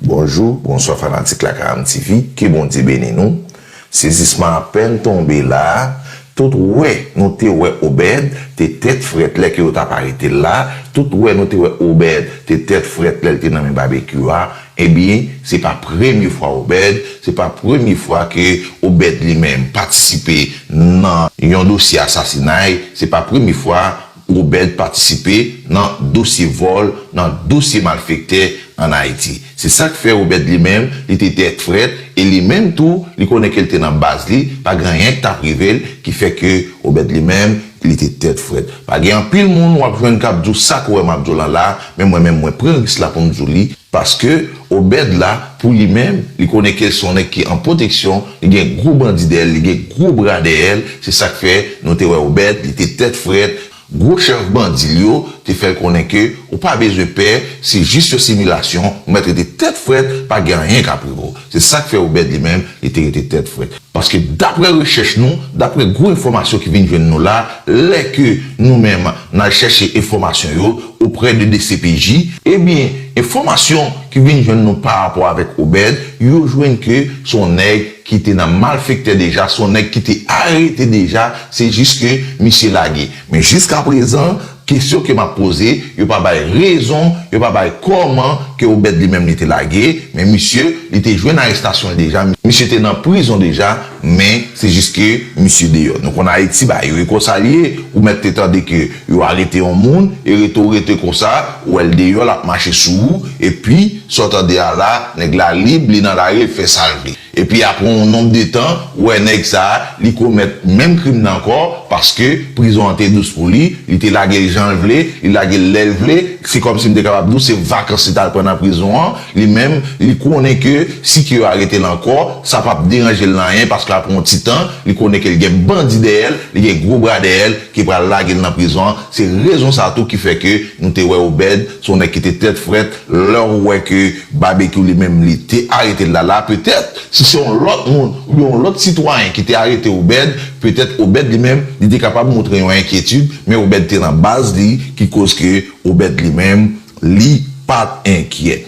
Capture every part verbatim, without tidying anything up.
Bonjou, bonswa fanatik Lakayam T V, ke Bondye beni nou. Sezisman apèn tonbe la, tout wè nou te wè Obèd te tèt frèt lè ke yo t ap arete l la, tout wè nou te wè Obèd te tèt frèt lè l te nan men babekyou a, ebyen, se pa premye fwa Obèd, se pa premye fwa ke Obèd li menm patisipe nan yon dosye asasinay, se pa premye fwa Obèd patisipe nan dosye vòl, nan dosye malfektè ann Ayiti. Se sa k fè Obèd li menm, li te tèt frèt, e li menm tou, li konnen ke l te nan baz li, pa gen anyen k t ap rive l, ki fè ke Obèd li menm, li te tèt frèt. Pa gen anpil moun w ap jwenn k ap di w sa ke w wè m ap di w lan la, men mwen menm, mwen pran risk la pou m di w li, paske Obèd la, pou li menm, li konnen ke l se yon nèg ki an pwoteksyon, li gen gwo bandi dèyè l, li gen gwo bra dèyè l, se sa k fè nou te wè Obèd, li te tèt frèt, gwo chèf bandi l yo te fè l konnen ke ou pa bezwen pè, se jis yon similasyon, ou mèt rete tèt frèt, pa gen anyen k ap rive w. Se sa k fè Obèd li menm, li te rete tèt frèt. Paske daprè rechèch nou, daprè gwo enfòmasyon ki vin jwenn nou la, lè ke nou menm n al chèche enfòmasyon yo oprè de D C P J, ebyen, enfòmasyon ki vin jwenn nou pa rapò avèk Obèd, yo jwenn ke se yon nèg ki te nan malfektè deja, se yon nèg ki te arete deja, se jis ke misye lage. Men jiskaprezan, kesyon ke m ap poze, yo pa bay rezon, yo pa bay kòman ke Obèd li menm li te lage, men misye, li te jwenn arestasyon l deja, misye te nan prizon deja, men se jis ke misye deyò. Nou konn Ayiti, bagay yo e konsa l ye, ou mèt te tande ke yo arete yon moun, e rete w rete konsa, ou wè l deyò, l ap mache sou ou, epi, sa w tande a la, nèg la lib, li nan lari, l fè sa l vle. Epi apre yon nonb de tan, ou wè nèg sa a, li komèt menm krim nan ankò, paske prizon an te dous pou li, li te lage l jan l vle, li lage l lè l vle, se kòmsi m te kapab di w se vakans li t al pran nan prizon an, li menm, li konnen ke si ke yo arete l ankò, sa p ap deranje l nan anyen, paske apre yon ti tan, li konnen ke l gen bandi dèyè l, li gen gwo bra dèyè l, ki pral lage l nan prizon an. Se rezon sa a tou ki fè ke nou te wè Obèd, se yon nèg ki te tèt frèt, lè w wè ke Babekyou li menm li te arete l la, la, petèt, si se yon lòt moun, oubyen yon lòt sitwayen ki te arete Obèd, petèt Obèd li menm, li te kapab montre yon enkyetid, men Obèd te nan baz li, ki koz ke Obèd li menm, li pa t enkyè.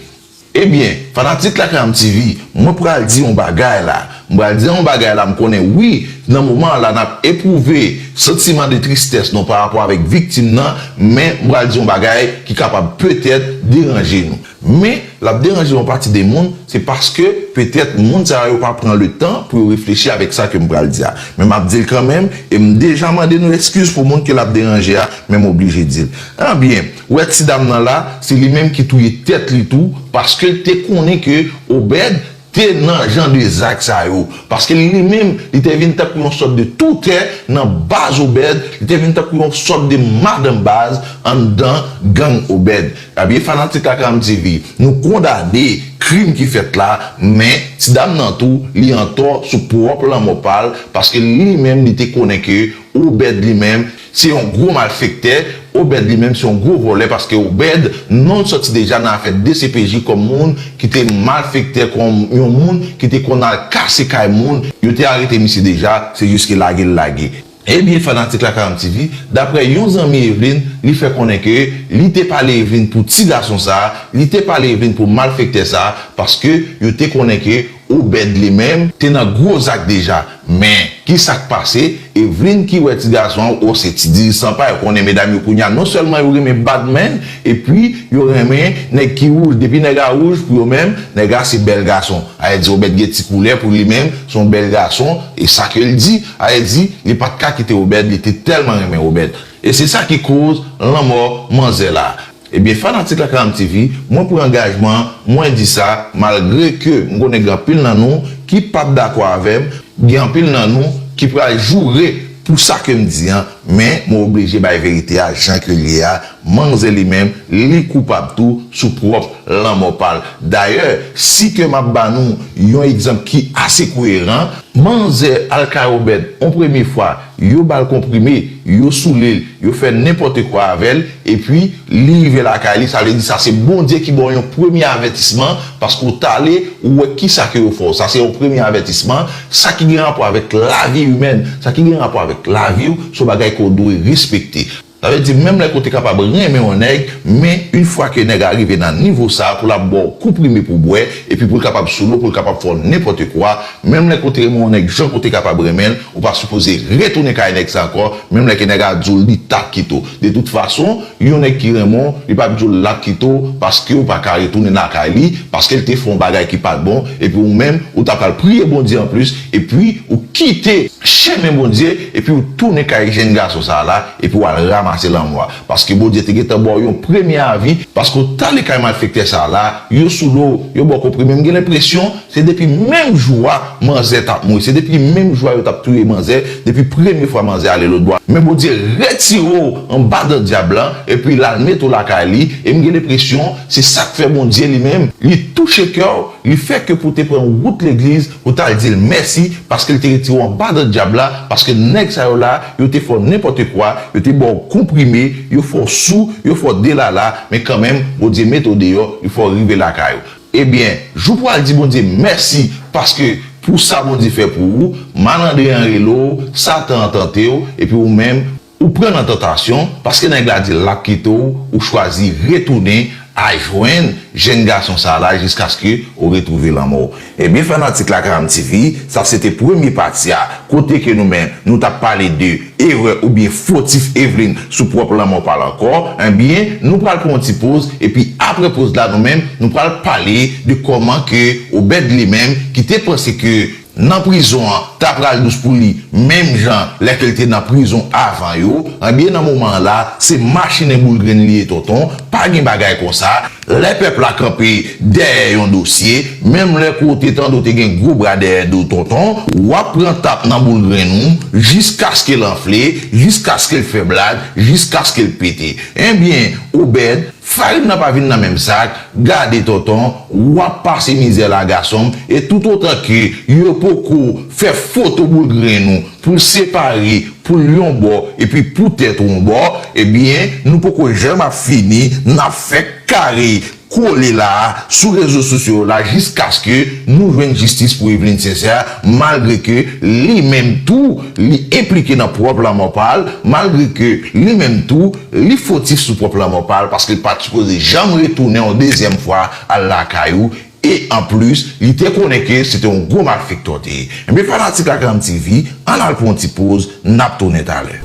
Ebyen, fanatik Lakayam T V, mwen pral di yon bagay la. Mwen pral di yon bagay la, m konnen wi, nan moman an la, n ap epwouve santiman de tristès nou pa rapò avèk viktim nan, men mwen pral di yon bagay ki kapab petèt deranje nou. Men, l ap deranje yon pati de moun, se paske petèt moun sa yo pa pran le tan pou yo reflechi avèk sa ke m pral di a. Men m ap di l kanmenm, e m deja mande nou eskiz pou moun ke l ap deranje a, men m oblije di l. Ebyen, ou wè ti dam nan la, se li menm ki touye tèt li tou, paske l te konnen ke Obèd te nan jan de zak sa yo. Paske li menm, li te vin tankou yon sòt de toutè nan baz Obèd, li te vin tankou yon sòt de madanm baz anndan gang Obèd. Ebyen, fanatik Lakayam T V, nou kondane krim ki fèt la, men ti dam nan tou, li antò sou pwòp lanmò pa l, paske li menm, li te konnen ke Obèd li menm, se yon gwo malfektè, Obèd li menm, se yon gwo vòlè, paske Obèd, non l sòti deja nan afè D C P J kòm moun ki te malfektè, kòm yon moun ki te konn al kase kay moun, yo te arete misye deja, se jis ke lage l lage. Ebyen, fanatik Lakayam T V, daprè yon zanmi Eveline, li fè konnen ke li te pale Eveline pou ti gason sa a, li te pale Eveline pou malfektè sa a, paske yo te konnen ke Obèd li menm te nan gwo zak deja. Men, ki sa k pase? Eveline ki wè ti gason an, o, se ti dirisan pa yo konnen medam yo kounye a, non sèlman yo renmen bad man, epi yo renmen nèg ki wouj. Depi nèg a wouj, pou yo menm, nèg a se bèl gason. Sa vle di Obèd gen ti koulè pou li menm, se yon bèl gason, e sa ke l di, sa vle di, li pa t ka kite Obèd, li te tèlman renmen Obèd. E se sa ki koz lanmò manzè la. Ebyen, fanatik Lakayam T V, mwen pran angajman, mwen di sa, malgre ke m konnen gen anpil nan nou ki p ap dakò avè m, gen anpil nan nou ki pral joure pou sa ke m di an, men mwen oblije bay verite a jan ke l ye a, manzè li menm, li koupab tou sou pwòp lanmò pa l. Dayè, si ke m ap ba nou yon egzanp ki ase koyeran, manzè al kay Obèd yon premye fwa, yo ba l konprime, yo soule l, yo fè nenpòt kwa avè l, epi li rive lakay li, sa vle di sa se Bondye ki ba w yon premye avètisman, paske w t ale, ou wè kisa ke yo fè w. Sa se yon premye avètisman, sa ki gen rapò avèk lavi imèn, sa ki gen rapò avèk lavi w, se yon bagay ke w dwe respekte. Sa vle di, menm lè ke w te kapab renmen yon nèg, men yon fwa ke nèg la rive nan nivo sa, pou l ap ba w konprime pou w bwè, epi pou l kapab sou w, pou l kapab fè w nenpòt kwa, menm lè ke w te renmen yon nèg jan ke w te kapab renmen l, ou pa sipoze retounen kay nèg sa ankò, menm lè ke nèg la di w li t ap kite w. De tout fason, yon nèg ki renmen w, li p ap di w l ap kite w, paske w pa ka retounen lakay li, paske l te fè yon bagay ki pa t bon, epi ou menm, ou ta pral priye Bondye anplis, epi ou kite chemen Bondye, epi ou tounen kay jèn gason sa a la, epi w al ranmase lanmò a. Paske Bondye te gentan ba w yon premye avi, paske w t ale kay malfektè sa a la, yo sou do w, yo ba w konprime. M gen lenpresyon, se depi menm jou a, manzè t ap mouri. Se depi menm jou a, yo t ap touye manzè, depi premye fwa manzè ale lòtbò a. Men Bondye retire w anba dan dyab la, epi l al mete w lakay li, e m gen lenpresyon, se sa k fè Bondye li menm, li touche kè w, li fè ke pou w te pran wout legliz, pou w t al di l mèsi, paske l te retire w anba dan dyab la, paske nèg sa yo la, yo te fè w nenpòt kwa, yo te ba w konprime, yo fè w sou, yo fè w delala, men kanmenm, Bondye mete w deyò, li fè w rive lakay ou. Ebyen, jou pou w al di Bondye mèsi, paske pou sa Bondye fè pou ou, malandren an rele w, Satan an tante w, epi ou menm, ou pran nan tantasyon, paske nèg la di l ap kite w, ou chwazi retounen al jwenn jèn gason sa a la jiskaske ou retwouve lanmò w. Ebyen, fanatik Lakayam T V, sa se te premye pati a, kote ke nou menm, nou t ap pale de erè oubyen fotif Eveline sou pwòp lanmò pa l ankò. Ebyen, nou pral pran yon ti poz, epi apre poz la, nou menm, nou pral pale de kòman ke Obed li menm, ki te panse ke nan prizon an, ta pral dous pou li, menm jan lè ke l te nan prizon avan yo, ebyen, nan moman an la, se machinen boul grenn li ye, tonton, pa gen bagay konsa. Lè pèp la kanpe dèyè yon dosye, menm lè ke w te tande w te gen gwo bra dèyè do w, tonton, w ap pran tap nan boul grenn ou, jiskaske l anfle, jiskaske l fè blag, jiskaske l pete. Ebyen, Obed, farin nan pa vin nan menm sak, gade tonton, w ap pase mizè la gason m, e toutotan ke yo poko fè foto boul grenn ou pou l separe, pou l yon bò, epi pou tèt ou yon bò, ebyen, nou poko janm ap fini, n ap fè kare kole la, sou rezo sosyo yo la, jiskaske nou jwenn jistis pou Eveline Sincère, malgre ke li menm tou, li enplike nan pwòp lanmò pa l, malgre ke li menm tou, li fotif sou pwòp lanmò pa l, paske l pa t sipoze janm retounen yon dezyèm fwa al lakay ou, e anplis, li te konnen ke se te yon gwo malfektè w te ye. Ebyen, fanatik Lakayam T V, ann al pran yon ti poz, n ap tounen talè.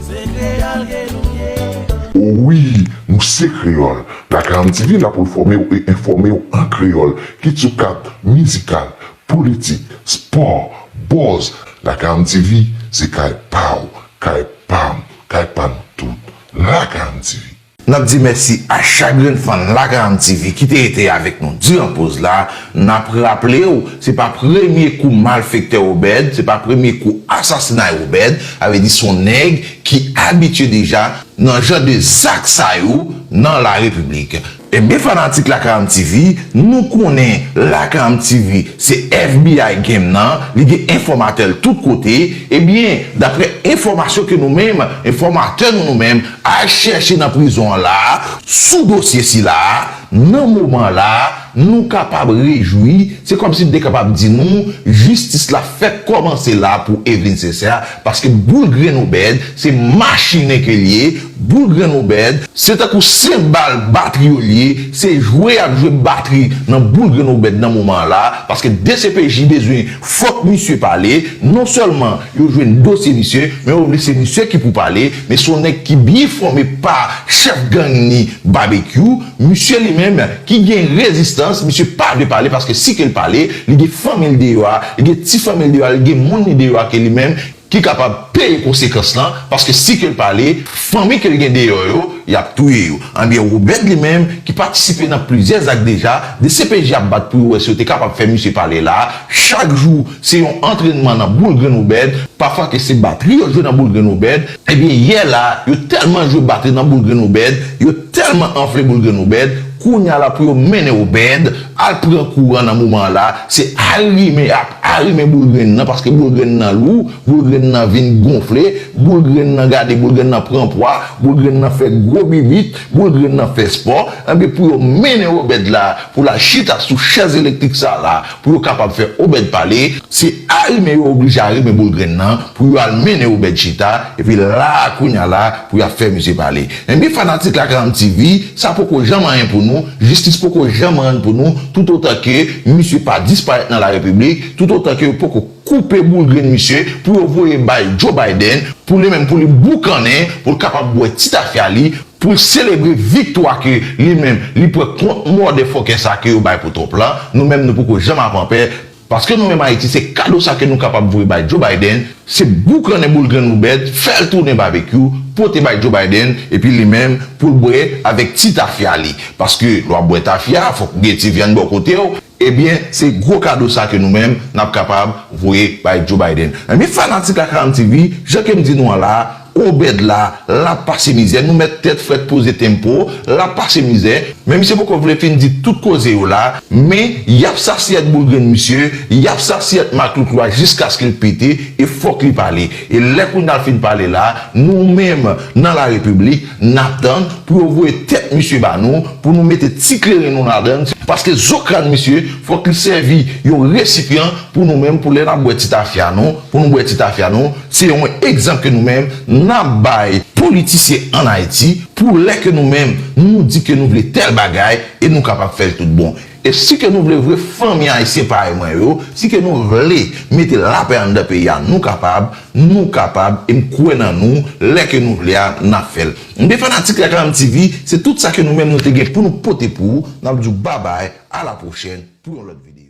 O wi, nou se kreyòl. Lakayam T V la pou enfòme w e enfòme w an kreyòl, kit sou kad mizikal, politik, spò, buzz. Lakayam T V, se kay pa w, kay pa m, kay pa nou tout. Lakayam T V. N ap di mèsi a chak grenn fan Lakayam T V ki te rete avèk nou diran poz la. N ap raple w, se pa premye kou malfektè Obed, se pa premye kou asasinay Obed, sa vle di se yon nèg ki abitye deja nan jan de zak sa yo nan larepiblik. Ebyen, fanatik Lakayam T V, nou konnen Lakayam T V se F B I game nan, li gen enfòmatè l tout kote. Ebyen, daprè enfòmasyon ke nou menm, enfòmatè nou nou menm, al chèche nan prizon an la, sou dosye sila, nan moman la, nou kapab rejwi, se kòmsi m te kapab di nou, jistis la fèk kòmanse la pou Eveline Sincère, paske boul grenn Obed, se machinen ke l ye, boul grenn Obed, se tankou senbal batri yo l ye, se jwe y ap jwe batri nan boul grenn Obed nan moman an la, paske D C P J bezwen fòk misye pale, non sèlman yo jwenn dosye misye, men yo vle se misye ki pou pale, men se yon nèg ki byen fòme pa chèf gang ni Babekyou, misye li menm ki gen rezistans, misye pa vle pale paske si ke l pale, li gen fanmi l deyò a, li gen ti fanmi l deyò a, li gen moun li deyò a ke li menm ki kapab peye konsekans lan, paske si ke l pale, fanmi ke l gen deyò yo, y ap touye yo. Ebyen, Obed li menm, ki patisipe nan plizyè zak deja, D C P J ap bat pou yo wè si yo te kapab fè misye pale la. Chak jou, se yon antrènman nan boul grenn Obed. Pafwa ke se batri yo jwe nan boul grenn Obed. Ebyen, yè la, yo tèlman jwe batri nan boul grenn Obed, yo tèlman anfle boul grenn Obed, kounye a la pou yo mennen Obed al pran kouran nan moman an la, se arimen, ap arimen boul grenn nan, paske boul grenn nan lou, boul grenn nan vin gonfle, boul grenn nan gade, boul grenn nan pran pwa, boul grenn nan fè gwo bibit, boul grenn nan fè spò. Enben, pou yo mennen Obed la, pou l al chita sou chèz elektrik sa la, pou yo kapab fè Obed pale, se arimen yo oblije arimen boul grenn nan, pou yo al mennen Obed chita, epi la, kounye a la, pou y ap fè misye pale. Enben, fanatik Lakarant T V, sa poko janm anyen pou nou, jistis poko janm rann pou nou, toutotan ke misye pa disparèt nan larepiblik, toutotan ke yo poko koupe boul grenn misye pou yo voye bay Joe Biden, pou li menm, pou li boukannen, pou l kapab bwè ti tafya li, pou l selebre viktwa ke li menm, li pran kont mòdèfòkè sa ke yo bay pou Trump lan. Nou menm, nou poko janm ap anpè, paske nou menm Ayiti, se kado sa ke nou kapab voye bay Joe Biden, se boukannen boul grenn Obed, fè l tounen babekyou, pote bay Joe Biden, epi li menm, pou l bwè avèk ti tafya li. Paske lè w ap bwè tafya, fòk gen ti vyann bò kote w. Ebyen, se gwo kado sa ke nou menm, n ap kapab voye bay Joe Biden. Ebyen, fanatik Lakarant T V, jan ke m di nou an la, Obed la, l ap pase mizè, nou mèt tèt frèt poze tempo, l ap pase mizè, men misye poko vle fin di tout koze yo la, men y ap sasiyèt boul grenn misye, y ap sasiyèt maklouklou a jiskaske l pete, e fòk li pale. E lè kounye a l fin pale la, nou menm nan larepiblik, n ap tann pou yo voye tèt misye ba nou, pou nou mete ti kleren nou ladan l, paske zo kràn misye, fòk li sèvi yon resipyan pou nou menm, pou lè n ap bwè ti tafya nou, pou nou bwè ti tafya nou, se yon egzanp ke nou menm, n ap bay politisyen ann Ayiti, pou lè ke nou menm, nou di ke nou vle tèl bagay, e nou kapab fè l tout bon. E si ke nou vle vre fanmi ayisyen parèy mwen yo, si ke nou vle mete lapè anndan peyi a, nou kapab, nou kapab, e m kwè nan nou, lè ke nou vle a, n ap fè l. Ebyen, fanatik Lakarant T V, se tout sa ke nou menm nou te gen pou nou pote pou ou, n ap di w babay, a la pwochèn, pou yon lòt videyo.